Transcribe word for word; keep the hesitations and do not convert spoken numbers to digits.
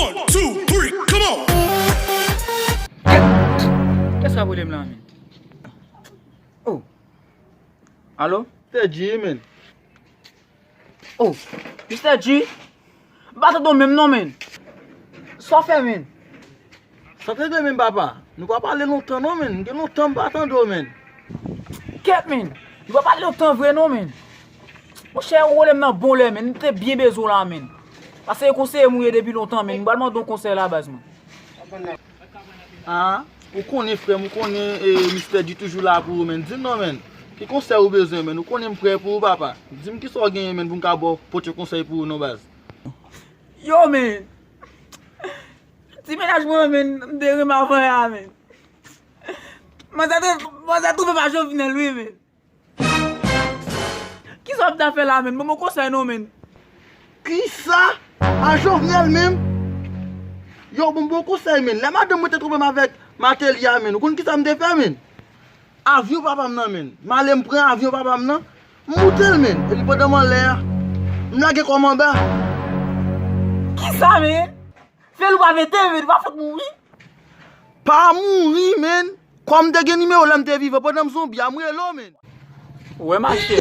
One, two, three, come on! Kiyès k ap rele m la menm? Oh. Alo? Mister G, man. Oh, Mister G? M pa tande w menm non, menm. Sa w fè, menm? Sa tande menm, papa. Nou pa pale lontan non, menm. Gen lontan m pa tande w, menm. Kèt, menm. Nou pa pale lontan vre non, menm. Monchè, ou rele m nan bon lè, menm. M te byen bezwen w la, menm. Paske konseye m ou ye depi lontan, menm. M pral mande w konsèy la, baz, mwen. Ah, ou konnen, frè m, ou konnen, eh, Mister G toujou la pou ou, menm. Di m non, menm. Ki konsèy ou bezwen, menm? Ou konnen m prè pou ou, papa. Di m kisa w genyen, menm, pou m ka ba w, pote konsèy pou ou, non, baz. Yo, menm. Ti mennaj mwen, menm, m te renmen avan yè a, menm. Manzè, manzè twonpe m a Jovenel, wi, menm. Kisa w ap ta fè la, menm? Ban m yon konsèy non, menm. Kisa? A Jovenel menm? Yo, ban m bon konsèy, menm. Lè madanm mwen te twonpe m avèk Martelly a, menm, ou konn kisa m te fè, menm? Avyon papa m nan, menm. M ale m pran avyon papa m nan. M moute l, menm. Epi pandan m anlè a, m lage kò m anba. Kisa, menm? Fè l ou pa mete, menm. Ou pa fout mouri? Pa mouri, menm. Kòm m te gen nimewo lè m te vivan, pandan m zonbi a, m rele w, menm. Ou wè mache.